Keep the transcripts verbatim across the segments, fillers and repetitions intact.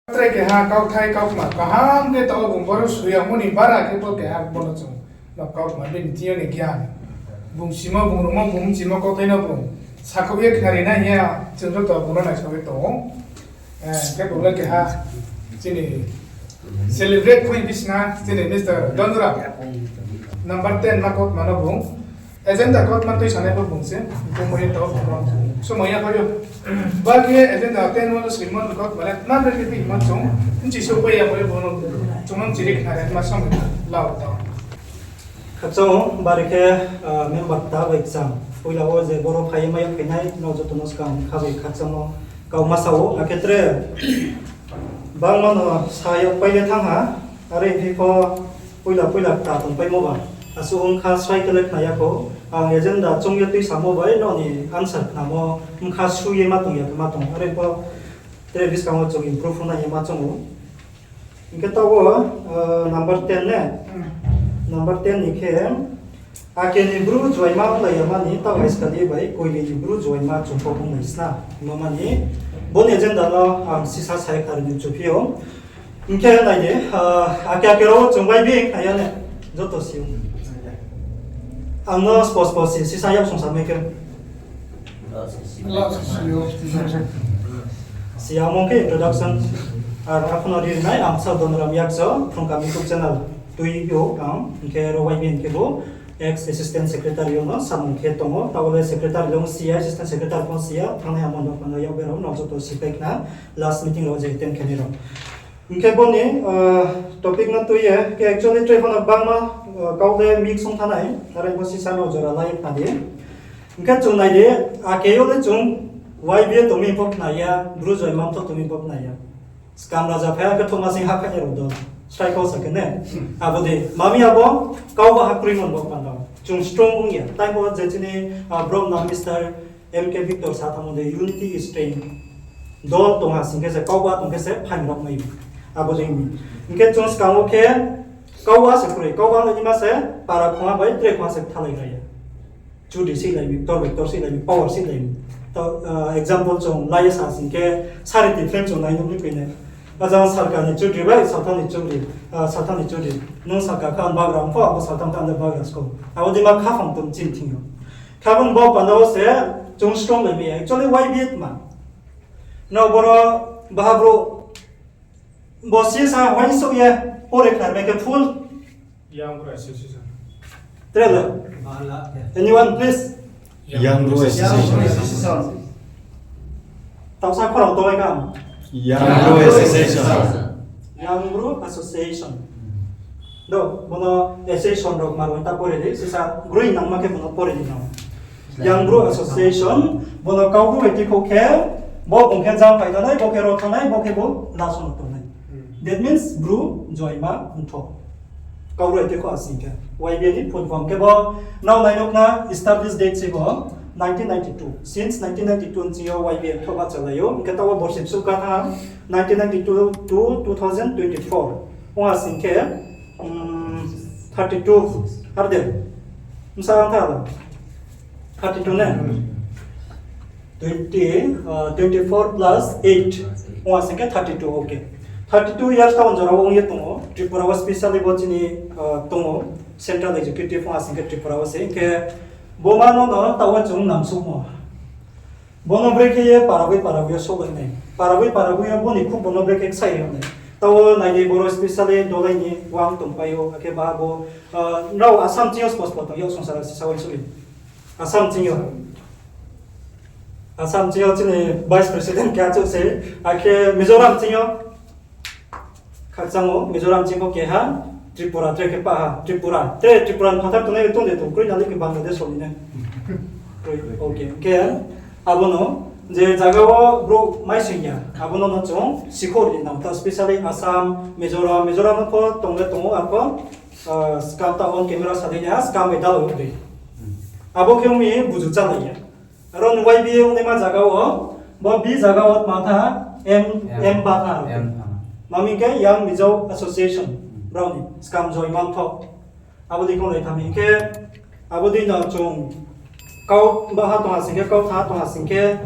Tre keha kauthai kaukma kaham khe taoh wo bung boro soi yagmo ni bara khe bo keha bono chung no kaukma bini thing yo ni gyan. Bung simo, bung rungmo, bung mchimo kauthai no bung sakhouh ye khnari nai hing ye chung joto bung no naisao ye tong ou. Eh, khe bung le keha chini celebrate phui bisna chini Mister Donra. Number ten ma kautma no bung. Agenda kautma tui sanai bo bung se. Bung mo ye to bung no. So mo ya phaio. Ba khe agenda ten wo no soimo ni kautma le tma bre khe bi hima chung. Nchi so pai ya mo ye bung no. Chung no chiri khnari ma samung lao tong. Khakchang, bari khe, ah, member ta bai kchang. Poila wo je boro phai ye mai ya phainai, no joto no skang kha bai khakchangmo kau ma sa ou, akhe tre bangma no sa ya pai le thanng ha, are hing pho poila poila kta tongpaimo ba. Asuh ong kha srai khe le khna ya kho, ang agenda choung ye tuisamo bai no ni answer khnamo, ong kha su ye ma tong ya khe ma tong, are pho tre buskang wo chung improve ong nai ye ma choung ou. Hing khe taoh wo, ah, number ten ne? Hmm. Number ten ni khe, ake ni bru juaima onglai ya mani, taoh hai skali bai koili ni bru juaima chung pho onglai sna. Hingmo mani, bo ni agenda no ang sisa sai khari ni chuphi ou. Hing khe nai di, ah, ake ake rao chung bai bi khnai ya ne, joto si ou. Ang no spos spos si, sisa yak song sa mai khe. Siyamo khe introduction, ar aphuno ri nai ang Sir Donoram Yakso, Phrungkam YouTube channel tui yo ang, hing khe ro Y B N khe bo ex assistant secretary yo no samung khe tong ou, taoh le secretary le ong si ya, assistant secretary pho si ya, thanngnai amon rao pho no yak berao no joto si pai khna, last meeting rao je attend khe nai rao. Hing khe bo ni, ah, topic no tui ye, khe actually tre pho no bangma, ah, kau le mix ong thanai, are bo sisa no jora lai khna di. Hing khe chung nai di, ake yo le chung Y B A tongmi pho khna ya, bru juaima mthoh tongmi pho khna ya. Skam raja phai ha khe thoma sing ha phai rao dol. Srai kau sa khe ne. Abo dei, mami abo, kau ba ha kroimo bo panda. Chung strong ong ya. Tai bo je chini, ah, brom na Mister M K Victor sa thanngmo de, unity is strength. Dol tong ha sing khe se, kau ba tong khe se, phaing rao mai. Abo dei mi. Hing khe chung skang wo khe, kau ba se kroi, kau ba nai ma se, para khongha bai tre khongha se thalai rai ya. Chudri si lai mi, tor bai tor si lai mi, power si lai mi. Tao, ah, example chung lai sa sing khe, sari ti film chung nai nung ni poi nai. Ajang sarkar ni chudri bai, salthang ni chudri, ah, salthang ni chudri. Nung sarkar kha ang bagra ong pho, abo salthang kha ang bagra sko. Abo dei ma khaphang tong chini thing yo. Khabon bo panda wo se, chung strong lai mi. Actually, Y B A tma? Nrao boro baha bro, bo C S R uaingsouh ye pore khnari mai khe full. Young Bru Association. Trele? Anyone, please? Young Bru Association. Taohsa khorang tolai kam? Young Bru Association. Young Bru Association. Do, bono association rok marwai ta pore di, sisa growing nangma khe bono pore di nang. Young Bru Association, bono Kaubru bai tikho khe, bo bung khe jang pai tanai, bo khe ro tanai, bo khe bo lason tongnai. That means Bru juaima mthoh. Kaubru bai tikho asing khe. Y B A ni full form khe bo, nrao nai nukna establish date se bo, nineteen ninety-two. Since nineteen ninety-two ni sing yo Y B A mthoh ba chalai ou, hing khe taoh wo borsi bsuh kha tha, nineteen ninety-two to two thousand twenty-four. Ong asing khe, um, thirty-two, har de? Msa ang tha ba? Thirty-two ne? Twenty, uh, twenty-four plus eight. Ong asing khe thirty-two, okay. Thirty-two years taoh jora wo ong ye tong ou. Tripura wo specially bo chini, uh, tong ou. Central Executive ong asing khe Tripura wo se. Hing khe bo ma no no taoh wo chung namsuhmo. Bono brekhe ye paraboi paraboi yo souhlai nai. Paraboi paraboi yo boni khub bono brekhe ksai ri nai. Taoh nai di boro specially dolai ni wang tongpai ou, akhe ba bo, ah, nrao Assam ching yo spos spos tong yag songsar si sawan suli. Assam ching yo. Assam ching yo chini Vice President khe achouh se, akhe Mizoram ching yo. Khakchang ou, Mizoram ching pho keha, Tripura, tre khe pa ha, Tripura. Tre Tripura ni phathar tongnai tong de tong, kroi nalai khe Bangladesh rao ni nai. Kroi, okay. Khe, abono, je zaga wo brouh mai sing ya, abono no chung sikhor ni nang, ta specially Assam, Mizoram, Mizoram pho tong le tong ou, arpho, ah, skam ta on camera salai ya, skam bai dalai ou de. Abo khe ong mi buju chalai ya. Aro ni Y B A ongnaima zaga wo, bo B zaga wo tma tha, M, M. M ba tha. M tha. Mami khe Young Mizo Association, brao ni skam joy manthoh. Abo dei khe onglai thami khe, abo dei no chung kau baha tong ha sing khe, kau tha tong ha sing khe,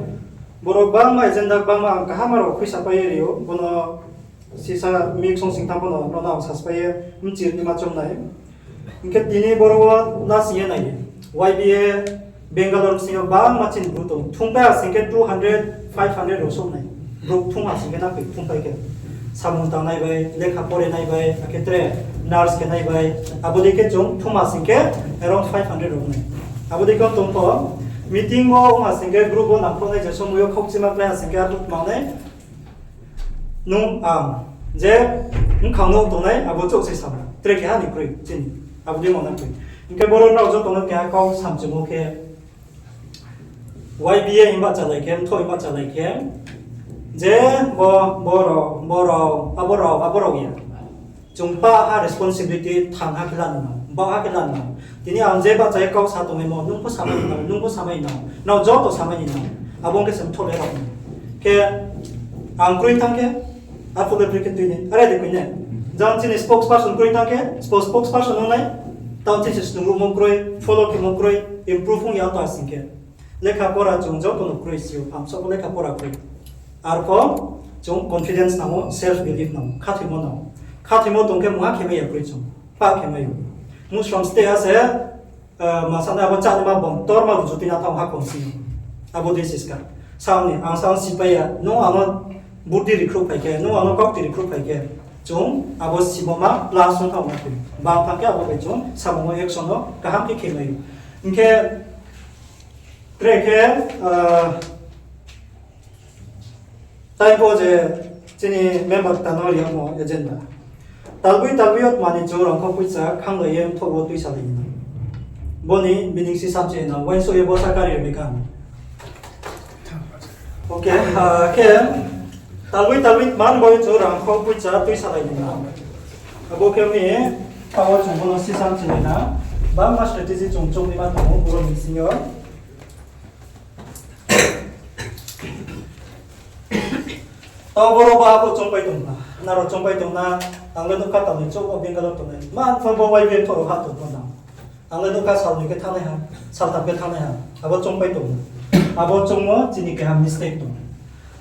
borok bangma agenda bangma ang kaham aro khuisa pai ri ou, bono Sisa mik song sing tang pho no, no ang saspai ye, mchir ni ma chong nai. Hing khe tini boro wo na sing ye nai. Y B A Bangalore sing yo bangma chini bru tong. Thungpai ha sing khe two hundred, five hundred rao song nai. Bru thung ha sing khe na koi thungpai khe. Samung tangnai bai, lekha pore nai bai, akhe tre nurse khe nai bai. Abo dei khe chung thung ha sing khe around five hundred rao nai. Abo dei khe tong pho, meeting wo ong ha sing khe group wo nangkhruh nai je somoi yo khaukchima klái ha sing khe abo tma nai. Nung ang je bkhang no tongnai abo chouh se sama. Tre keha ni kroi chini. Abo dei mona kroi. Hing khe boro rao joto no keha kau samchungmo khe Y B A himba chalai khe, mthoh himba chalai khe, je bo, bo rao, bo rao, abo rao, abo rao ya. Chung pa ha responsibility thang ha khe lani nang, ba ha khe lani nang. Tini ang je bahcha ye kau sa tongnaimo, nung pho samai nang, nung pho samai nang, nrao joto samai nang. Abo ong khe se mthoh le rao. Khe ang kroi tang khe, arphuh le brekhe tui nai, are de koi nai. Jang chini spokesperson kroi tang khe, spo-, spokesperson ong nai, tang chini se snungruhmo kroi, follow khemo kroi, improve ong ya ta sing khe. Lekha pora chung joto no kroi si ou, phamsa pho lekha pora kroi. Arphuh chung confidence nango, self belief nango, khathoimo nango. Khathoimo tong khe mungha khe mai ya kroi chung, pa khe mai ou. Musrom state ha se, eh, ma sa nai abo chánima bom torma rujuti na thanng ha kom si ou. Abo dei siska. Sa ni, ang sa sipai ya, nung ano buddi rikhruh phai khe, nung ano kaukti rikhruh phai khe, chung abo simo ma plus ong thanng na khe. Bang thanng khe abo bai chung samung wo action no kaham khe khe mai ou. Hing khe, tre khe, ah, tai pho je chini member tano ri yamo agenda. Talboi talboi yo tma ni chung rangkho poicha khanglai ye mthoh wo tuisalai ni. Bo ni meaning si samche na, uaingsouh ye bo sa kari ri kha. Okay, ah, khe, talboi talboi tma ni bo ye chung rangkho poicha tuisalai ni na. Abo khe mi, taoh wo chung bo no si samche nai na. Bangma strategy chung choung ni ma tong ou, boro ni sing yo. Taoh boro ba abo chongpai tong na, nrao chongpai tong na, ang le nuhkha tang ni chouh o Bangalore tongnai. Man pho bo Y B A pho ha tong pho na. Ang le nuhkha sal ni khe thanngnai ha, saltham khe thanngnai ha. Abo chongpai tong na. Abo chongmo chini keha mistake tong.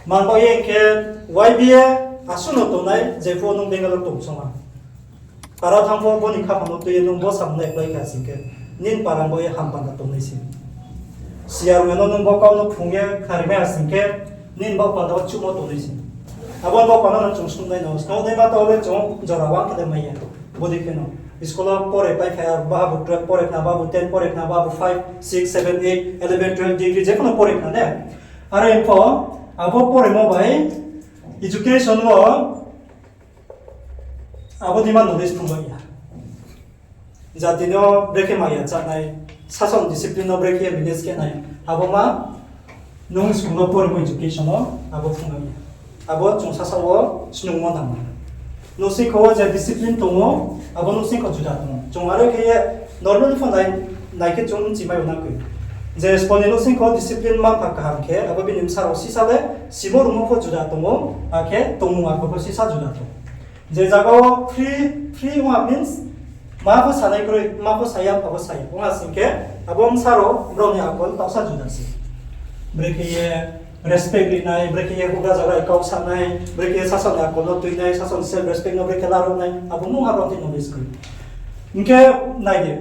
Man bo ye khe Y B A asuh no tongnai, jepho nung Bangalore tong song ha. Para thanng pho bo ni khaphang no tui ye nung bo samung nai khlai kha sing khe, nini para bo ye ham panda tongnai se. Chairman no nung bo kau no phrung ye khnari mai ha sing khe, nini bo panda wo chuhmo tongnai se. Abo bo panda no chung snungnai no, snungnai ma taoh le chung jora wang khe le mai ya. Bo dei khe no. School wo pore pai phai ha, babu twelve pore khna, babu ten pore khna, babu five, six, seven, eight, eleven, twelve degree, jepho no pore khna ne. Are pho, abo poremo bai, education wo, abo dei ma knowledge phrung bai ya. Jati no brekhe maya chánai, sason discipline no brekhe manage khe nai, abo ma nung school wo poremo education wo abo phrung bai ya. Abo chung sasa wo snungmo nang. Nouhsingkho wo je discipline tong ou, abo nouhsingkho juda tong ou. Chung are khe ye normally pho nai, nai khe chung bchi mai ou na koi. Je sbo ni nouhsingkho discipline ma pha kaham khe, abo bini bsa rao sisa le, simo rungmo pho juda tong ou, akhe tongmung akol pho sisa juda tong ou. Je jaga wo free, free ong ha means, ma pho sanai kroi, ma pho sa ya, pha pho sa ya. Ong ha sing khe, abo bsa rao, brao ni akol taohsa juda se. Brekhe ye respect rinai, brekhe ye houhgra jaga kau sanai, brekhe ye sasaoh ni akol no tuinai, sasaoh ni self respect no brekhe laruh nai, abo mungha brao tini knowledge kroi. Hing khe nai di,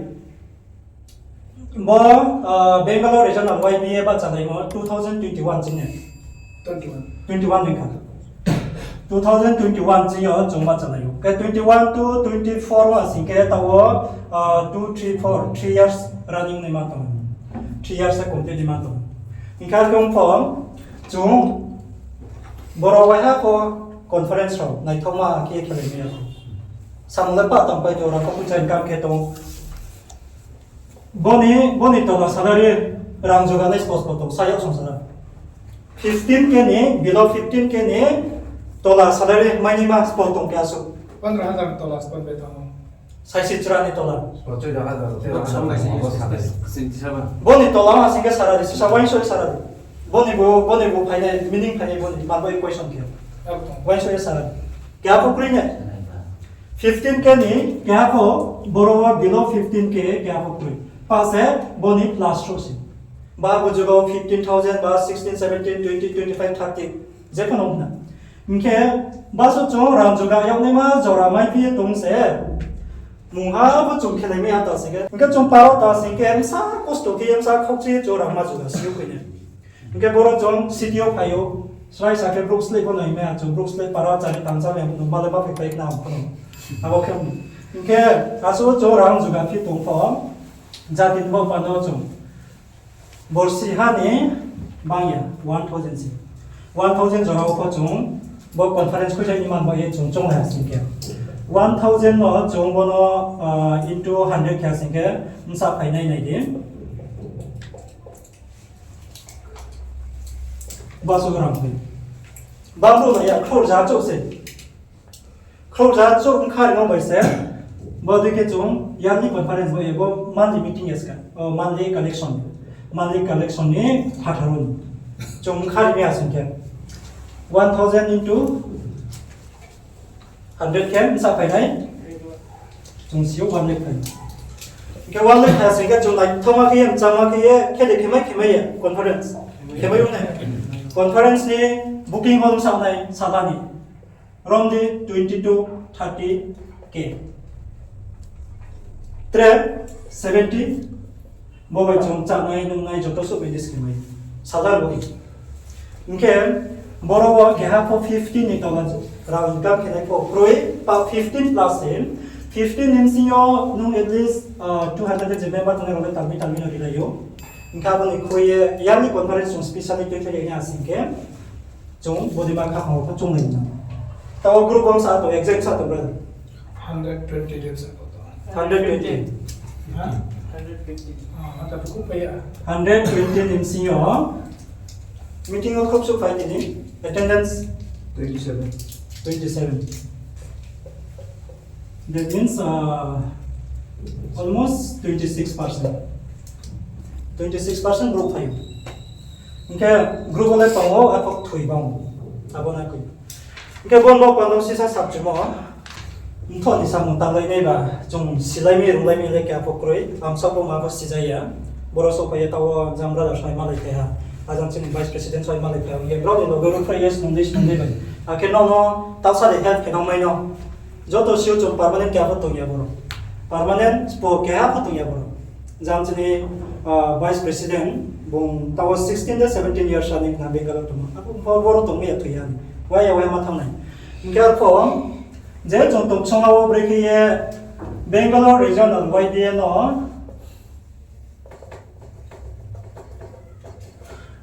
bo, ah, Bangalore regional Y B A bahchalaimo two thousand twenty-one chini. Twenty-one. Twenty-one ni kha. Two thousand twenty-one chini yo chung bahchalai ou. Khe twenty-one to twenty-four wo sing khe taoh wo, ah, two, three, four, three years running ni ma tong. Three years complete ni ma tong. Hing khe chung pho, chung boro waiha pho conference rao naithaoma khe khelai mai ya. Samung le pah tangpai tong, rangkho poicha income khe tong. Boni, boni tola salary rang juganai sbo sbo tong, sa yag song sara. Fifteen K ni, below fifteen K ni tola salary mainaima sbo tong khe asuh. Pondro hazar tola sbo bai tong. Saisi chra ni tola. Boni tola ha sing khe sara di, sisa uaingsouh sara di. Boni bo, boni bo phainai, meaning phainai boni, man bai question khe. Uaingsouh sara di. Keha pho kroi ne? Fifteen K ni, keha pho, boro wo below fifteen K, keha pho kroi. Pa se, boni plus rao se. Ba bo jugo fifteen thousand, ba sixteen, seventeen, twenty, twenty-five, thirty. Je pho no na. Hing khe basu chung rang juga yagnaima jora maiphi ye tong se. Mungha bo chung khelai mai ya ta sing khe. Hing khe chung paro ta sing khe, bsa kosto khe ye bsa khaukchi ye chung rang ma juga si ou khe ne. Hing khe boro chung city yo phai ou, srai sa khe brouh sleh pho nai mai ya, chung brouh sleh para chari tangcha mai ya, nung ma le ma phai pai khna ang pho no. Abo khe, hing khe asuh chung rang juga phi tong pho, jati ni bo panda wo chung borsi ha ni bang ya, one thousand si. One thousand jora wo pho chung, bo conference khuijai ni man bai ye chung choung lai ha sing khe. One thousand no chung bo no, ah, into hundred khe ha sing khe, bsa phainai nai di. Basu rang phi. Basu no ya, khrouh ja chouh se. Khrouh ja chouh bkha rimo bai se, bo dei khe chung yearly conference bai ye bo monthly meeting ya ska, o monthly collection, monthly collection ni phathar wo ni. Chung bkha rimai ya sing khe, one thousand into hundred khe bsa phainai, chung si ou one lakh phai. Hing khe one lakh phai ya sing khe chung naithaoma khe ye, mchangma khe ye, khe de khemai khemai ye conference. Khemai ong nai. Conference ni booking hall bsa nai sala ni. Rom di twenty to thirty K. Tre seventy, bo bai chung chánai nungnai joto souh bai di skrimai. Sala bo di. Hing khe boro wo keha pho fifteen ni tola rang income khe nai pho kroi, pa fifteen plus se. Fifteen ni bsing yo nung at least, ah, two hundred je member tongnai rao le talmi talmi no rilai ou. Hing khe abo ni khui ye yearly conference chung specially tuithai ya sing khe, chung bodei ma khaphang wo pho choung nai na. Taoh group bangsa to, exact sa to, brother. Hundred twenty din sa to. Hundred twenty. Ha? Hundred twenty. Ah, ata buku pa ya. Hundred twenty ni bsing yo meeting wo khrouh souh phai tini, attendance? Twenty seven. Twenty seven. That means, uh, almost twenty six percent. Twenty six percent brouh phai ou. Hing khe group wo le tong ou, arphuh thoi bang ou. Abo no koi. Hing khe bo no panda wo sisa sabchumo. Mthoh ni samung tanglai nai ba, chung silai mi, runglai mi le keha pho kroi. Amsa pho ma pho sija ya. Boro souhphai ye taoh wo jang brother sai malai phai ha. Ajang chini vice president sai malai phai ha. Hing khe brao ni loge ruhphreh ye snung dei snung dei bai. Akhe no no taoh sa de help khe nang mai no. Joto si ou chung permanent keha pho tong ya boro. Permanent bo keha pho tong ya boro. Jang chini, ah, vice president, bung taoh wo sixteen de seventeen years running khna Bangalore tongmo. Arphuh boro tong ya thoi ya ni. Wai ya wai ma thanng nai. Hing khe arphuh, je chung tong song ha wo brekhe ye Bangalore Regional Y B A no,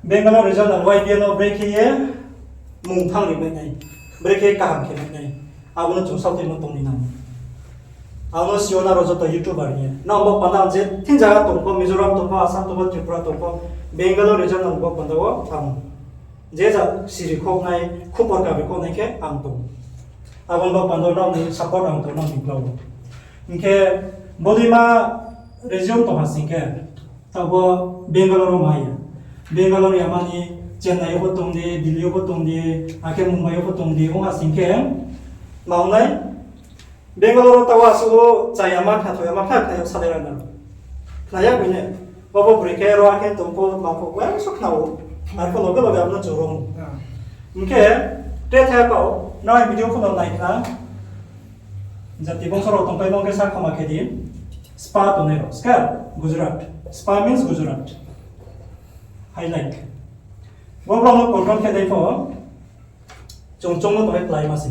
Bangalore Regional Y B A no brekhe ye mung thanng ri mai nai, brekhe kaham khe mai nai. Abo no chung saoh tuimo tong ni nang. Ang no si ou nrao joto YouTuber hing ye. Nrao bo panda je thing zaga tong pho, Mizoram tong pho, Assam tong pho, Tripura tong pho, Bangalore Regional bo panda wo ang je ja siri khouhnai, khupor kabi khouhnai khe ang tong. Abo ni bo panda wo nrao ni support ang tong, nrao ni klau. Hing khe bodei ma region tong ha sing khe, taoh bo Bangalore wo ma ya. Bangalore ya mani Chennai yo pho tong di, Delhi yo pho tong di, akhe Mumbai yo pho tong di, ong ha sing khe, ma ong nai? Bangalore wo taoh wo asuh wo chaya ma khna, thoya ma khna, khna ya salai ra na. Khna ya bini. Bo bo broi khe ro akhe tong pho, ma pho, uaingsouh khna ou. Arphuh loge loge abo no chung rom ou. Hing khe, tre thai kau, nrao video pho no nai khna. Jati bongso rao tongpai bong khe sa khoma khe di. Spa tongnai rao. Ska, Gujarat. Spa means Gujarat. Highlight. Bo brao no control khe dei pho. Chung choungmo tongnai kláima se.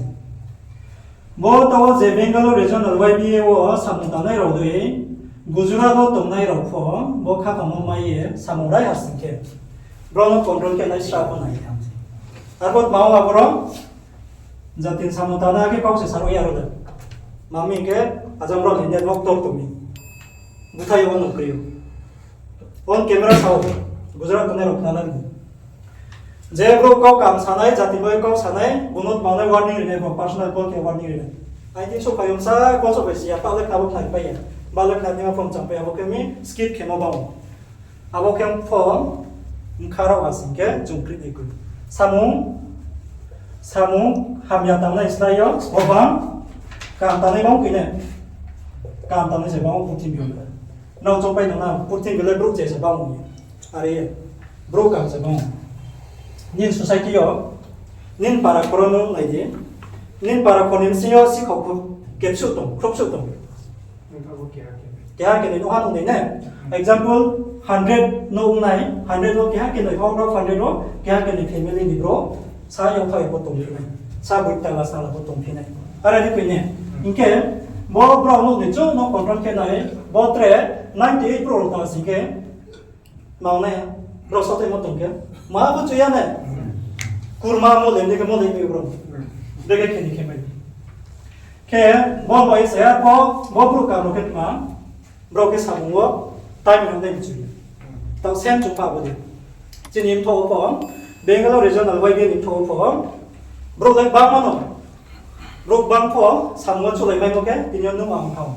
Bo taoh wo je Bangalore Regional Y B A wo samung tangnai rao dei, Gujarat wo tongnai rao pho, bo khaphang wo mai ye samung rai ha sing khe, brao no control khe nai sra pho nai tham se. Arphuh tma ong abo rao, jati ni samung tangnai khe kau se saro ya rao de. Tma hing khe, ajang brao ni network tor tong mi. Búthai yo no kri ou. On camera sao, Gujarat tongnai rao khna nai. Je brouh kau kam sanai, jati bai kau sanai, bung no tma nai warning ri nai, bung personal call khe warning ri nai. Ai tin souhphai ong sa, call souhphai si ya, pa le khna bo khna pai ya. Ba le khna ni ma phone cham pai ya, abo khe mi skip khe no bang ou. Abo khe phone, bkha rao asing khe, chung kri nai koi. Samung, samung, hamya tangnai slái yo, o bang, kaham tangnai bang koi nai. Kaham tangnai se bang ou, purthimbi yo le. Nrao choungpai tong na, purthimbi le brouh che se bang ou. Are ye, brouh kaham se bang ou. Nini society yo, Nini para kho ro nung nai di. Nini para kho ni bsing yo sikhau kepsuh tong, khrouhsuh tong. Keha kenoi nuh ha nung nai ne. Example, hundred no ong nai, hundred no keha kenoi houhgra, hundred no keha kenoi family ni brouh sa yagthaoh ya pho tongphi nai, sa boitala sala pho tongphi nai. Are di koi ne. Hing khe bo brouh nuh ni chung no control khe nai, bo tre ninety eight brouh rao ta sing khe, ma ong nai, brouh saohthaimo tong khe, ma bo chu ya ne. Kurma mo le ni khe mo le mi brouh. Brekhe khe ni khe mai. Khe bo bai se ya pho, bo brouh ka no khe tma, brouh khe samung wo time no nai mchu ya. Tao same chung pha bo de. Chini mthoh wo pho, Bangalore regional Y B A ni mthoh wo pho, brouh le bangma no. Brouh bang pho, samung wo chulai maimo khe, tini yo nung ang thang.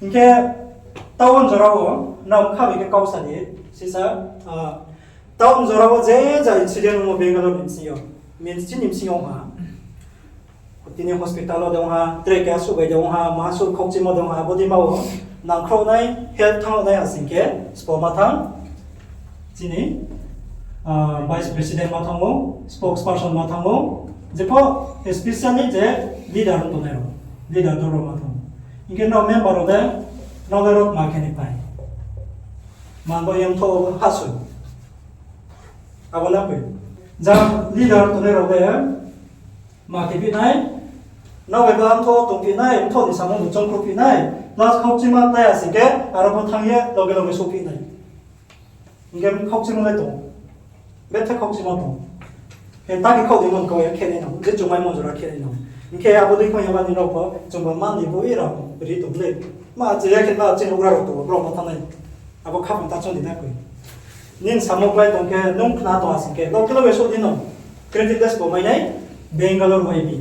Hing khe, town jora wo, nrao kha bai khe kau sa di, sisa, town jora wo je ja incident ongmo Bangalore ni bsing yo, means chini bsing yo ha. Tini hospital wo dong ha, tre keha suh bai dong ha, maha suh khaukchimo dong ha, abo dei ma wo nangkhrouh nai, help thanng nai asing khe, spo ma thanng, chini vice president ma thanng ou, spokesperson ma thanng ou, jepho especially je leader tongnai rao, leader dol rao ma thanng ou. Hing khe nrao member rao de, nrao le rao tma khe ni pai. Man bo yong tho hasu. Abo na koi. Ja leader tongnai rao de, ma khe phi nai, nrao bai ba mthoh tongphi nai, mthoh ni samung no choungkhruhphi nai, plus khaukchima klái asing khe, aro pho thanng ye loge loge souhphi nai. Hing khe khaukchima le tong. Betha khaukchima tong. Khe ta khe khau di mon kau ya khe nai nang, je chung mai mon jora khe nai nang. Hing khe abo dei kho yama ni rao pho, chung ba man di bo i rao, ri tong le. Ma je ya khe ba chini ugra rao tong, brao ma thanng nai. Abo khaphang ta chung di na koi. Nini samung klái tong khe, nung khna tong asing khe, loge loge souh di no. Credit le sbo mai nai, Bangalore Y B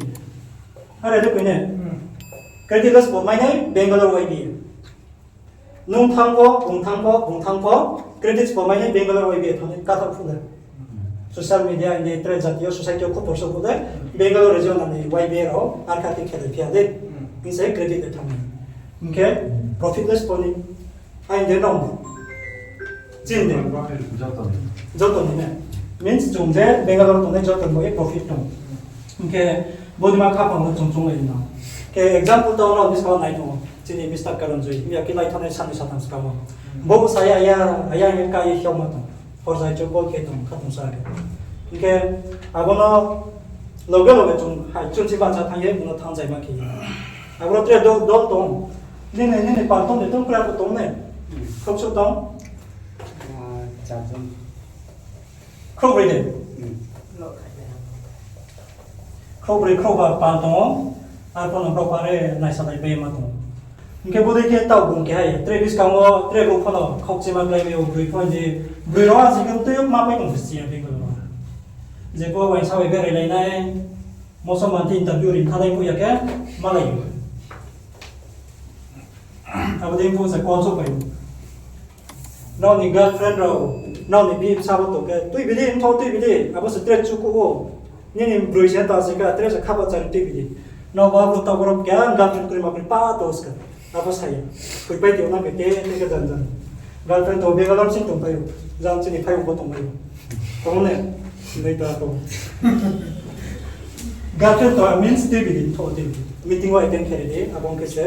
A. Are de koi ne? Credit le sbo mai nai, Bangalore Y B A. Nung thanng pho, bung thanng pho, bung thanng pho, credit sbo mai nai, Bangalore Y B A thanng nai, kathaoh phuh le. Social media ni tre jati yo, society yo khupor souh phuh le, Bangalore region ni Y B A rao, ar kha khe khelai phi ya le. Hing se credit le thanng nai. Hing khe, profit le sbo ni. Aini de nrao de. Chini de. Joto ni. Joto ni ne. Means chung je Bangalore tongnai joto ni bo ye profit tong. Hing khe bodei ma khaphang no chung chounglai no. Khe example tao nrao ni skang nai tong. Chini Mister Karanjoy, miya khe lai thanngnai sanni satham skang wo. Bo sa ya, ya, ya, ya, ka ye hiao ma tong. Horzai chung call khe tong, khatong sa khe. Hing khe abo no loge loge chung hai chunchi bahcha thanng ye, bung no thanng zai ma khe. Abo no tre dol, dol tong. Nini, nini pal tong de tong, kra pho tong ne. Khrouhsuh tong. Khrouhbroi de. Khrouhbroi, khrouhba pal tong ou. Arphuh no brao pha re naisalai pai ma tong ou. Hing khe bodei khe taoh bung khe hai, tre buskang wo, tre brouh pho no khaukchima klái mi ou, broi pho je, broi rao asi khe tui yo ma pai tong si ya Bangalore wo. Jepho uaingsa bai berailai nai, moso manti interview ri thanng nai phuh ya khe, malai ou. Abo dei phuh se call souhphai ou. Nrao ni girlfriend rao, nrao ni bihih bsa bo tong khe, tuibi di, mthoh tuibi di, abo se tre chukuh ou. Nini broi se ta se kha, tre se khaba chari tuibi di. Nrao ba bo taoh borok khe, girlfriend kroi ma kroi pa to ska. Abo sa ya. Khuipai tong na khe, te, te khe jan jan. Girlfriend tong Bangalore sing tongpai ou. Jang chini phai bo tongpai ou. Tong ne? Nai ta tong. Girlfriend tong means tuibi di, mthoh tuibi di. Meeting wo attend khe ri di, abo ong khe se.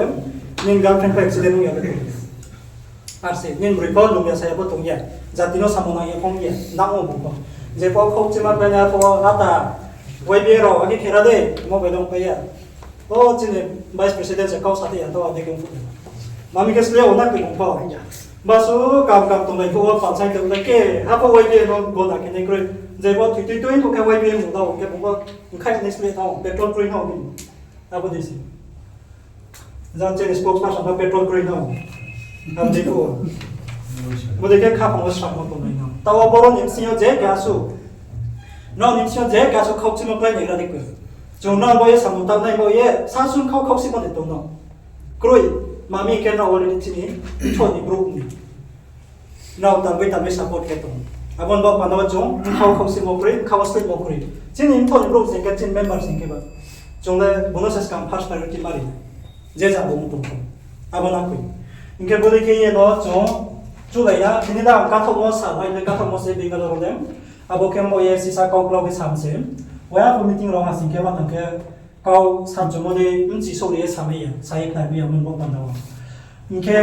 Nini girlfriend pho accident ong ya le tong. Ar se, nini broi pho lum ya sa ya pho tong ya. Jati no samung nang ya pho ong ya. Nang o bung pho. Jepho khaukchima klái na pho ata Y B A rao ake khera de, mobile ong pai ya. O chini vice president se kau sa te ya, to ade khe ong phuh. Mami khe sle o na khe ong pho. Basu kam kam tonglai phuh o, panchayat tonglai khe, ha pho Y B A no bo na khe nai kroi. Jepho thui thui thui pho khe Y B A mung da o khe bung pho, nkhai ni sle tha o, petrol kroi na o bini. Abo dei se. Jang chini spokesperson no petrol kroi no. Abo dei khe o. Bo dei khe khaphang wo sramo tongnai no. Taoh boro ni bsing yo je keha su. Nrao ni bsing yo je keha su khaukchimo klái ni ra dei khe. Chung nrao bo ye samung tangnai bo ye, sa sung khau khauksimo de tong no. Kroi, mami khe nrao already chini, mthoh ni brouh ni. Nrao tangbai tangbai support khe tong. Abo ni bo panda wo chung, bkha wo khaukchimo kroi, bkha wo sleihmo kroi. Chini mthoh ni brouh sing khe, chini member sing khe ba. Chung le bung no se skang first priority ma ri nai. Je ja bung tong tong. Abo na koi. Hing khe bodei khe ye no chung, chulai ya, tini da ang kathaohmo sa, mai le kathaohmo se Bangalore le. Abo khe bo ye sisa kau klau khe sam se. Waya pho meeting rao ha sing khe ma tang khe kau samchumo dei bchi souh ri ye samai ya, sa ye khnari ya mung bo panda wo. Hing khe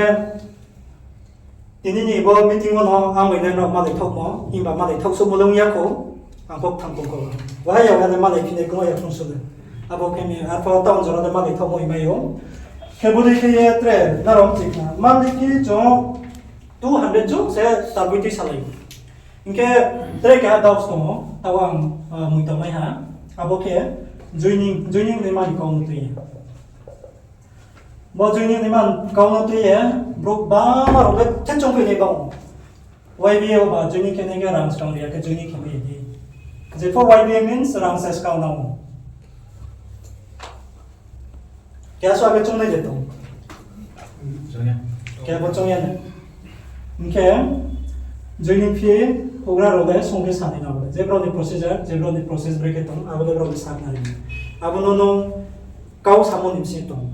tini ni bo meeting wo no ang bai nai no malai thaohmo, himba malai thaohsouhmo le ong ya khou, ang pho kthang tong kho. Wahai ya wahai le malai phi nai kung ya kung su le. Abo khe ni arpho town jora le malai thaohmo himai ou. Khe bodei khe ye tre nrao mchi khna. Monthly fee chung two hundred chung se tabui tui salai. Hing khe tre keha doubts tong ou, taoh ang, ah, mui tangmai ha. Abo khe joining, joining ni mani kau no tui ye. Bo joining ni mani kau no tui ye, brouh bangma rao le khe chung phai nai bang. Y B A wo ba joining khe nai khe rang skang ri ya khe joining khe mai di. Jepho Y B A means rang se skang nang ou. Keha sa khe chung nai de tong. Chung ya. Keha bo chung ya na. Hing khe joining fee houhgra rao le song khe sanai nang ou. Je brao ni procedure, je brao ni process bre khe tong, abo le brao ni sakhnari. Abo no nung kau samo ni bsing tong.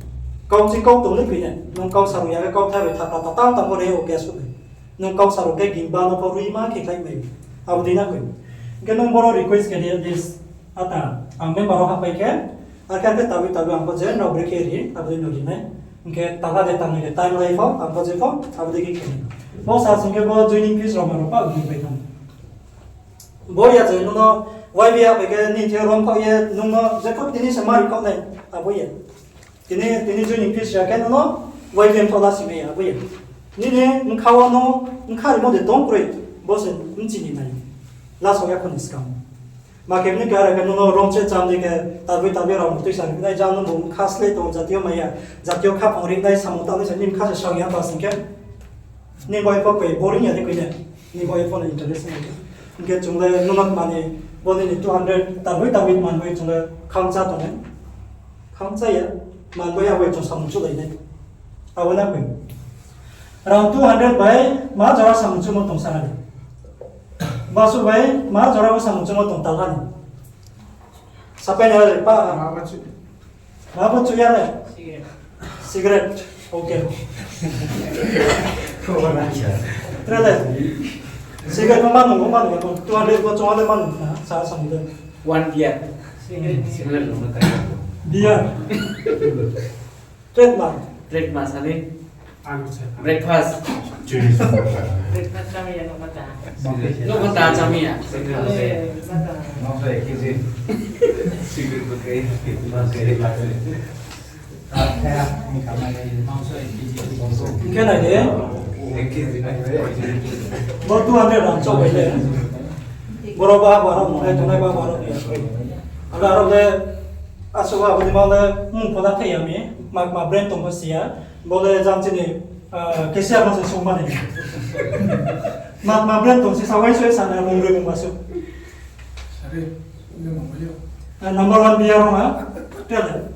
Kau bsing kau tong le kri nai. Nung kau sa rao ya khe kau thai bai thapra ta tang tang bo re o keha su nai. Nung kau sa rao khe gingba no pho rui ma khe khlai mai. Abo dei na koi. Hing khe nung boro request khe di list. Ata, ang member rao hapai khe, akhe akhe tabui tabui ang pho je nrao bre khe ri, abo dei no ri nai. Hing khe tala de tang ni de time lai pho, ang pho je pho, abo dei khe khe nai. Bo sa sing khe bo joining fees rao ma rao pa ging pai thang. Bo ya je nung no Y B A hapai khe ni the rong khaoh ye nung no je pho tini se mari khaoh nai, abo ya. Tini, tini joining fees ya khe nung no Y B A pho lasi mai ya, abo ya. Nini bkha wo no, bkha rimo de tong kroi, bo se bchi ni nai. Last wo ya kho ni skang. Ma khe bini kara khe nung no rong che cham di khe, tabui tabui rao tui sa ri nai, jang no bo bkha sleh tong, jati yo mai ya, jati yo khaphang ri nai, samung tang nai se, nini bkha se sang ya ba sing khe. Ni bai pho koi boring ya de koi ne. Ni bai pho no interest nai. Hing khe chung le nung no mani bo nini two hundred tabui tabui man bai chung le khangcha tong nai. Khangcha ya, man bai ya bai chung samung chulai nai. Abo na koi. Rang two hundred bai ma jora samung chumo tong sa ha ni. Basu bai ma jora bo samung chumo tong talha ni. Sapai na le pa. Ma bo chu ya le. Cigarette. Okay. Tre le. Cigarette ma manu, ma manu, two hundred bo chung le manu na, sa sa ni le. One beer. Beer. Trademark. Trademark sani. Breakfast. Breakfast chami ya, no kata. No kata chami ya. Hing khe nai de. Bo two hundred rang chouh bai le. Boro ba, boro nai tongnai ba, boro ni. Aro, aro le, asuh ba, bini ma le, mung pho la thai ya mi, ma, ma brand tong pho si ya. Bo le jang chini, ah, cashier no se sung mani. Ma, ma brand tong si sa wai soi sa na mung roi mung ba su. Sari, ini mung ba yo. Ah, number one beer ma, tell them.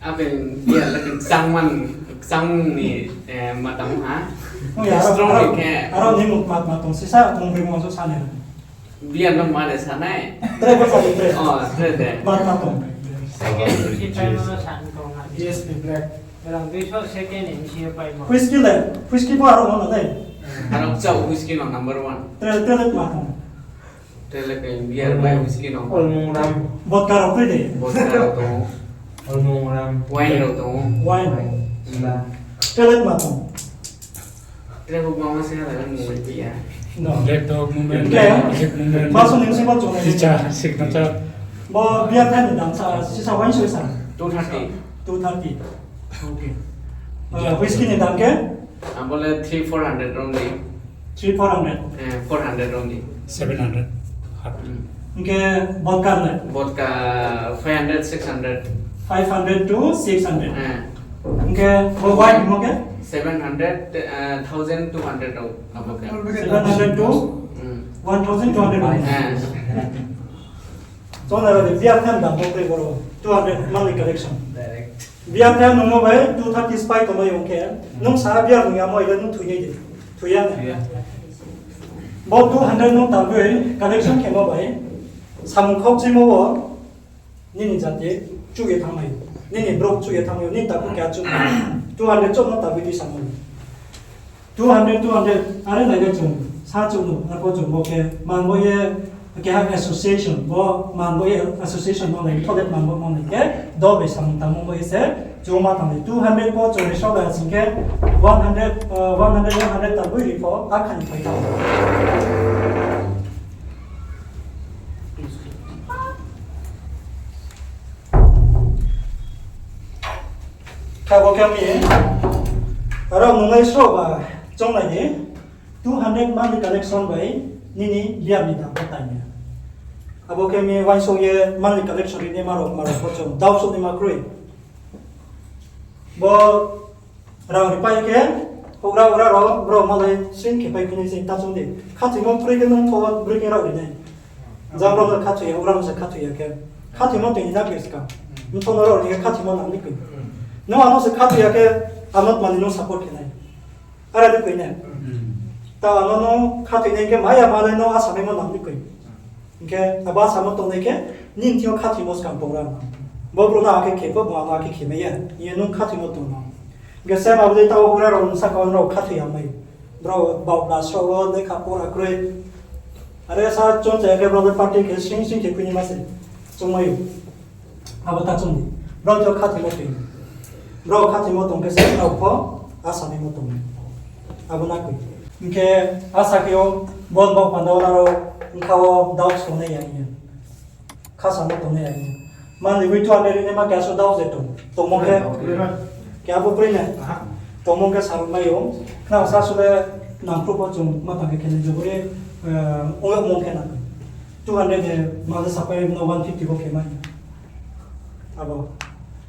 Aben beer le kchang man, kchang ni, eh, ma tang ha. Oh ya, strong aro, ni khe. Aro ni mung ma, ma tong si sa mung roi mung ba su sa ni. Beer no ma de sanai. Tre bo sa di tre. Oh, tre de. Bar ma tong. Second ni si pai ma san tong na. B S P Black. Rang dui so second ni si pai ma. Whisky le, whisky bo aro no nai. Aro chau whisky no number one. Tre, tre le ma tong. Tre le kai beer bai whisky no. Olmung ram. Vodka rao kri de. Vodka rao tong. Olmung ram. Wine rao tong. Wine. Wine. Tre le ma tong. Tre bo bangma se hala mung bai ya. No. Black Dog movement, Black Movement. Maso ni sima chung. Sisa, signature. Bo beer thai ni dam sa, sisa wine soi sa. Two thirty. Two thirty. Okay. Ah, whisky ni dam khe? Abo le three four hundred rong di. Three four hundred. Eh, four hundred rong di. Seven hundred. Hingkhe vodka le? Vodka five hundred, six hundred. Five hundred to six hundred. Eh. Hingkhe bo wine mo khe? Seven hundred, eh, thousand two hundred rong. Abo khe. Seven hundred to one thousand two hundred. Eh. Chona rao de beer thai dam bo tei boro two hundred monthly collection. Direct. Beer thai nungmo bai two thirty spai tongmai ong khe, nung sa beer nung yamo ile nung thoi nai de. Thoi ya ne. Thoi ya. Bo two hundred nung tabui collection khemo bai, samung khau chimo bo, nini jati chuh ye thanngmai, nini brouh chuh ye thanngmai, nini takhu khe chuh. Two hundred chouh no tabui tui samung. Two hundred, two hundred, are nai le chung, sa chung no, arpho chung bo khe, man bo ye, Keha association bo man bo ye, association no lai, thodet man bo man lai khe, dol bai samung tangmo bo ye se, chung ma tang lai two hundred bo chung result lai sing khe, one hundred, uh, one hundred, one hundred ta bui ri pho, a khan phai tang. Kha bo khe mi, aro nungnai sro ba, chung lai ni, two hundred monthly collection bai nini biar ni dam khe tang ya. Abo khe mi uaingsouh ye monthly collection ri ni marok marok bo chung dau suh ni ma kroi. Bo rang ri pai khe, houhgra houhgra rao, brao malai sing khe pai khe ni sing ta chung di. Khathoimo kroi khe nung pho broi khe rao ri nai. Jang brao no khathoi ya, houhgra no se khathoi ya khe. Khathoimo tui ni na khe ska. Nung pho no rao ri khe khathoimo nang ni koi. Nung ano se khathoi ya khe, ano tma ni nung support khe nai. Ara di koi ne. Ta ano no khathoi nai khe maya malai no asa maimo nang di koi. Hing khe abo asamo tongnai khe, nini thing yo khathoimo skang pora no. Bo brouh no akhe khe pho, bo ano akhe khe mai ya. Ye nung khathoimo tong no. Hing khe se abo dei tao houhgra rao nung saka rao khathoi ya mai. Brao bau bla sro wo lekha pora kroi. Are sa chung cha khe brao le party khe sing sing khe khui ni ma se. Chung mai ou. Abo ta chung di. Brao to khathoimo tong. Brao khathoimo tong khe se brao pho asa maimo tong. Abo na koi. Hing khe asa khe o bon bau panda wo aro bkha wo doubt tongnai ya ye. Khasamo tongnai ya ye. Monthly bai two hundred ri nai ma khe asuh doubt je tong. Tongmo khe. Khe abo kroi na. Tongmo khe sal mai ou. Khna sa su le nangkhruh pho chung ma tang khe khe le jobori, eh, ong yagmo khe na. Two hundred de ma le sapai no one fifty bo khe mai. Abo.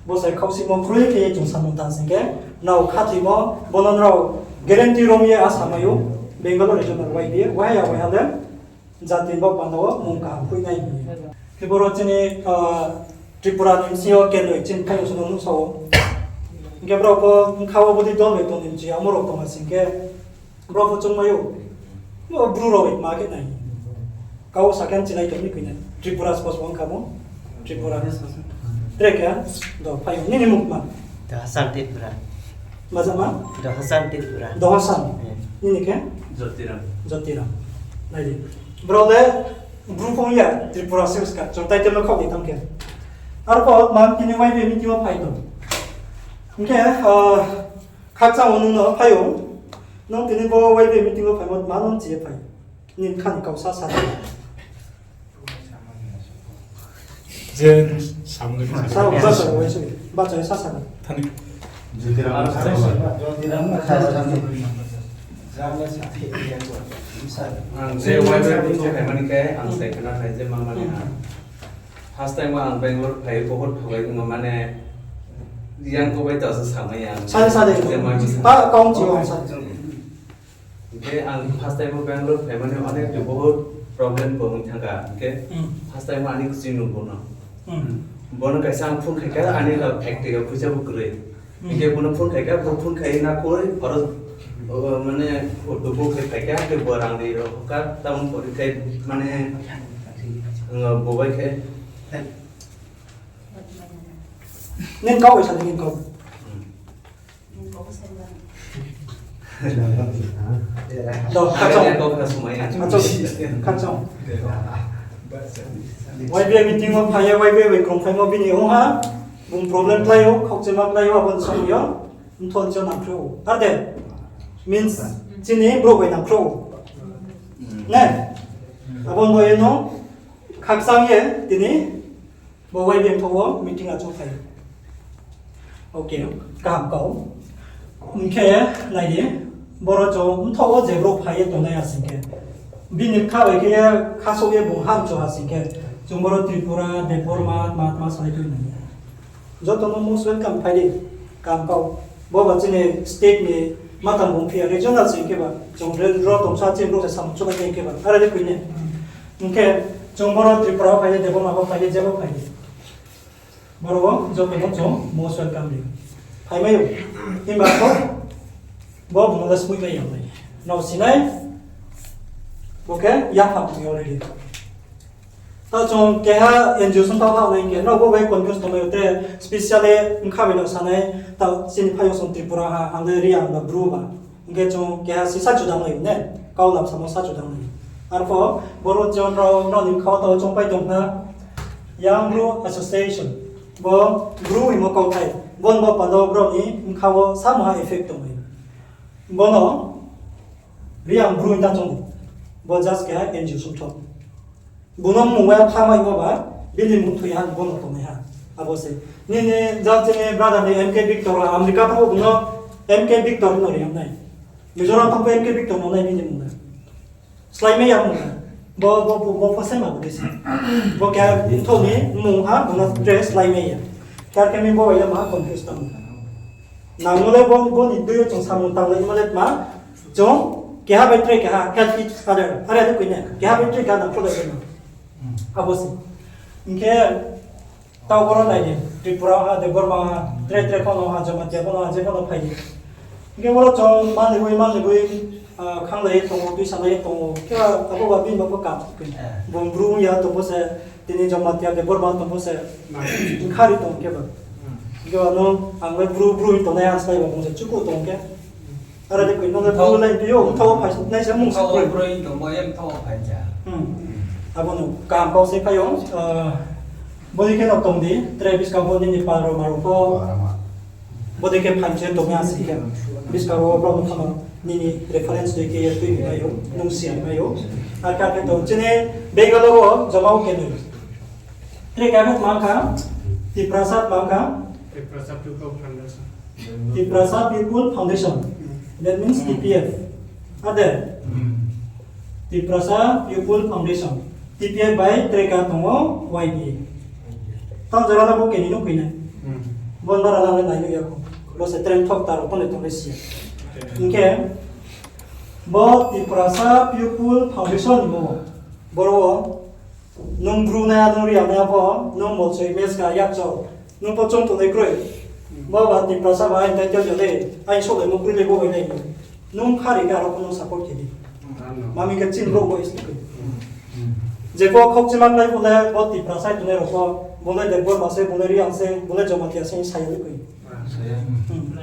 Bo sai khausimo kroi khe ye chung samung tang sing khe, nrao khathoimo, bo no nrao guarantee rom ye asa mai ou, Bangalore regional Y B A, waiha ya waiha le, jati bo panda wo mung kaham khui nai hing ye. Khe boro chini, ah, Tripura ni bsing yo kenoi chini thai yo suno nuhsao. Hing khe brao pho bkha wo bodei dol bai tong ni chi amo rao tong ha sing khe, brao pho chung mai ou. Bo Bru rao bai ma khe nai. Kau sa khe chilai tong ni koi nai. Tripura sports bo wngkha mo. Tripura. Tre khe, do phai ou. Nini mung ma? Dohasan Tripura. Maja ma? Dohasan Tripura. Dohasan. Hmm. Nini khe? Jotiram. Jotiram. Nai di. Brao le Bru phung ya, Tripura se ska. Chung title no khaoh di tang khe. Arphuh ma tini Y B A meeting wo phai tong. Hing khe, ah, khakchang wo nung no phai ou. Nung tini bo Y B A meeting wo phaimo ma nung chi ye phai. Nini kha ni kau sa sa. Je samung sa, bacha wo, bacha wo sa sa. Thani. Ang je Y B A meeting wo phaimani khe ang sai khna phai je ma mani ha. First time ang Bangalore phai bohot thogai tongma mane yang ko bai ta sa samai ang. Sa sa de. Je ma misa. Pa kau chi ang sa. Hingkhe ang first time o Bangalore phaimani onek je bohut problem bo wng thangkha. Hingkhe first time o ani kuching nung bono. Bono kaisa ang phone khaikha, ani la factory o phuisa bo kwrwi. Hingkhe bono phone khaikha, bo phone khai na koi, oro, o, mane, auto book khe phaikha, hingkhe bo rang ri rok kha, tamoni pore khe, mane, ang bo bai khe. Nini kau bai sa di, nini kau. Do, khakchang. Khakchang. Y B A meeting o phai ya, Y B A bai krung phaimo bini ong ha, bung problem klai o, khokchema klai o, abo ni somoi yo, mthon cho nangkhruh o. Ar de, means, chini brouh bai nangkhruh o. Ne? Abo no ye no, khakchang ye, tini, Bo Y B A mthoh wo meeting achouh phai. Okay, kaham kau. Hingkhe nai di, boro chung mthoh wo je brouh phai ye tongnai ha sing khe, bini kha bai khe ye khasouh ye bung hamchu ha sing khe, chung boro Tripura, Debbarma, tma tma salai tui nai. Joto no most welcome phai di, kaham kau. Bo ba chini state ni matang bung phi ya, regional sing khe ba, chung re-, ro tongsa chini brouh se samung chulai khe ba, are de koi ne. Hingkhe chung boro Tripura wo phai di, Debbarma wo phai di, jebo phai di. Boro wo joto no chung most welcome ri. Phaimai ou. Himba kho bo bung le smui lai ya nai. Nrao sinai. Bo khe yapha tong yo already. Ta chung keha N G O song tao ha nai khe, nrao bo bai confuse tongmai ou te, specially bkha bai no sanai, ta chini phaiyong song Tripura ha, ang le Reang ba Bru ba. Hingkhe chung keha sisa judang lai ne, kau lam samo sa judang lai. Arphuh boro jon rao, rao ni bkha wo tao choungpai tong na Young Bru Association. Bo Bru hingmo kauthai. Bo ni bo panda wo brao ni bkha wo samoha effect tong mi. Bo no Reang Bru hing ta choung di. Bo just keha N G O songtho. Bo no mmung wa phamaimo ba, bini mmung thoi ha, bo no tongnai ha. Abo se. Nini jat chini brother ni M K Victor, America thanng bo no M K Victor no ri nai. Mizoram thanng pho M K Victor no nai bini mmung na. Slái mai ya mmung na. Bo, bo, bo, bo pho se ma bo dei se. Bo khe mthoh ni mmung ha, bo no tre slái mai ya. Khe ar khe mi bo bai le ma confuse tang. Nang no le bo, bo ni tui yo chung samung tanglai ma le ma, chung keha bai tre keha help each other. Are de koi ne, keha bai tre keha nang kho bai no. Abo se. Hing khe tao boro nai di, Tripura ha, Debbarma ha, tre tre pho no ha, Jamatia pho no ha, je pho no phai di. Hing khe boro chung manliboi, manliboi, ah, khanglai ye tong ou, tuisalai ye tong ou. Khe abo ba bini ba pho kam. Bung Bru ya tong bo se, tini Jamatia Debbarma tong bo se, khari tong khe ba. Hing khe ba no, ang le Bru Bru hing tongnai ang slái ba bung se chuku tong khe. Are de koi no le Bru lai pi yo, mthoh wo phai nai se mung se Bru. Bru hing tong bo ye mthoh wo phai ja. Hmm. Abo no kam kau se phai yo, ah, bodei khe no tong di, tre buskang pho nini pal rao ma rao pho. Bodei khe phaimse tong ya si khe. Buskang wo brao no phano nini reference dei khe ye tui mai ou, nung si mai ou. Ar khe khe tong chini Bangalore wo joma wo khe nung. Tre khe khe tma kha, Tiprasa tma kha. Tiprasa People Foundation. Tiprasa People Foundation. That means T P F. Ade? Tiprasa People Foundation. T P F bai tre khe tong ou Y B A. Tang jora no bo keni no koi nai. Bon bara na le nai ya ko. Bo se trend thok taro pon le tong le si. Hing khe bo Tiprasa People Foundation ni bo. Boro wo nung Bru nai ya, nung Reang nai ya pho, nung Molsoi, Meska, Yakchal, nung pho chung tongnai kroi. Bo ba Tiprasa ba aini title ya le, aini sohlaimo kroi le bo bai nai. Nung khari khe aro pho nung support khe di. Mami khe chini brouh bo is khe. Je pho khokchima klái pho le bo Tiprasa tongnai rao pho, bo le Debbarma se, bo le Reang se, bo le Jamatia se, sa ya le koi.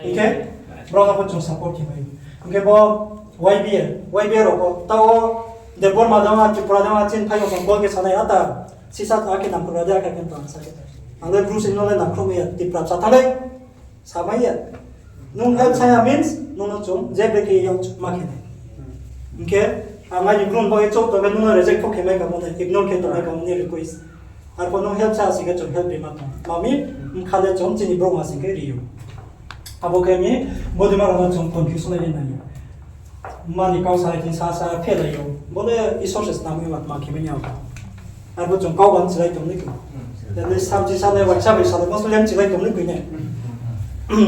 Hing khe, brao no pho chung support khe bai. Hing khe bo Y B A, Y B A rao pho, tao Debbarma dang ha, Tripura dang ha, chini phai yo bol khe sanai ata, sisa ta khe nangkhruh ra de, akhe khe tang sa khe. Ang le Bru se no le nangkhruh mai ya, Tiprasa tha le, sa mai ya. Nung help sa ya means, nung no chung, je bre khe yang chung ma khe nai. Hing khe, ang aini Bru bo ye chouh tong khe nung no reject pho khe mai kamo nai, ignore khe tong mai kamo ni request. Arphuh nung help sa sing khe chung help ri ma tong. Mami, bkha le chung chini brouh ma sing khe ri ou. Abo khe mi, bodei ma rao no chung confusion lai nai. Mani kau sa khe sa sa phelai ou. Bo le Isor se snam ye ma tma khe mai ya. Arphuh chung kau ban chilai tong ni khe. Then samchi sa nai, waisa bai sa nai, mosle mchilai tong ni khe ne.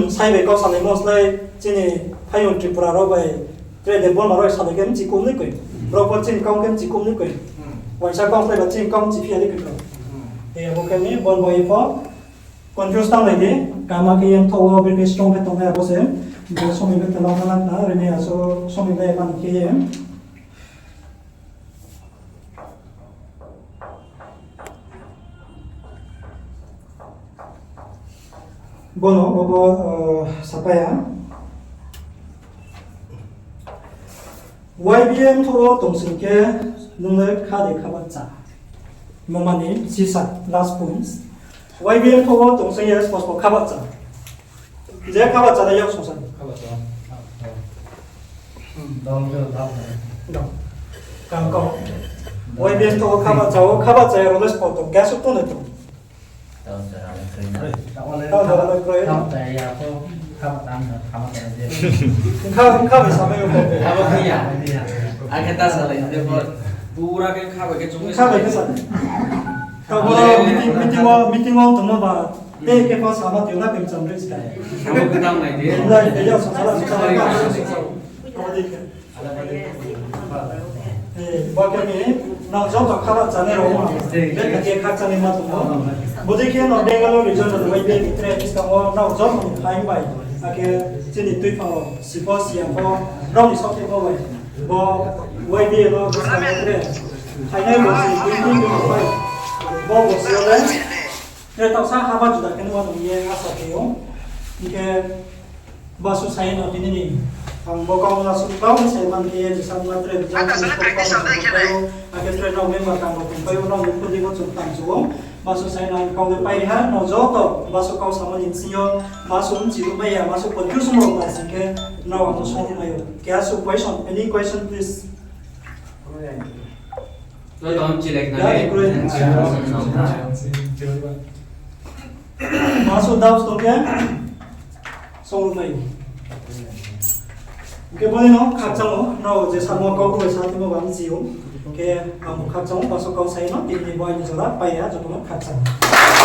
Sai bai kau sa nai, mosle chini phai yo Tripura rao bai, tre Debbarma rao salai khe mchi kum ni koi. Brao pho chini kau khe mchi kum ni koi. Waisa kau slái ba chini kau mchi phi ya ni koi brao. E, abo khe ni bon bai pho confuse tang lai di. Kama khe ye mthoh wo brekhe strong khe tong nai abo se. Bo somoi khe tela ma nang na, rene aso somoi lai man khe ye. Bono bo, bo, eh, sapai ha. Y B A mthoh wo tong sing khe nung le kha de kha bahcha. Mo mani sisa last points. Y B A mthoh wo tong sing ye spos bo kha bahcha. Je kha bahcha nai yak songsa. Kha bahcha. Hmm. Dong, dong, dong. Dong. Kang kau. Y B A mthoh wo kha bahcha, wo kha bahcha ya rao le spos tong. Gas tong de tong. Tao jora le kroi na. Tao jora le kroi. Tao jora ya ko kha bahcha na, kha bahcha de. Kha, kha bai sa bai ko. Abo khe ya. Akhe ta sa lai de bo. Pura khe kha bai khe chung kha bai khe sa. Tao bo meeting, meeting wo, meeting wo tongmo ba. Tei khe pho sama tong na khe cham ri skai. Abo khe tang nai di. Nai de ya sa sa sa sa. Abo de khe. Eh, bo khe ni, nrao joto kha bahcha nai rao ma. Be kha khe kha chani ma tong ou. Bo de khe no Bangalore region no bai be tre buskang wo nrao joto ni phaing bai. Akhe chini tuiphang rao, sipo siya pho, nrao ni saohthaimo bai. Bo Y B A no buskang wo tre. Phainai bo si twenty twenty-five. Bo bo si le. Tre taohsa haba juda khe nung ye asa khe ou. Hing khe basu sai no tini ni Ang bo kau no asuh kau se man khe ye jesa ma tre jang khe tre nrao member tang rao tongpai ou, nrao ni khudi bo chung tang chu ou. Masu sai nang kau le pai ha, nrao joto masu kau samo ni bsing yo, masu bchi ruhmai ya, masu confusion rao bai sing khe, nrao ang no song ruhmai ou. Keha suh question, any question, please? Joto ang chilek na. Masu doubts tong khe, song ruhmai ou. Hing khe bo ni no khakchang ou, nrao je samo kau khe bai sa timo bang bchi ou. Hing khe ang bo khakchang ou, masu kau sai no, tini ni bo aini jora pai ya, joto no khakchang ou.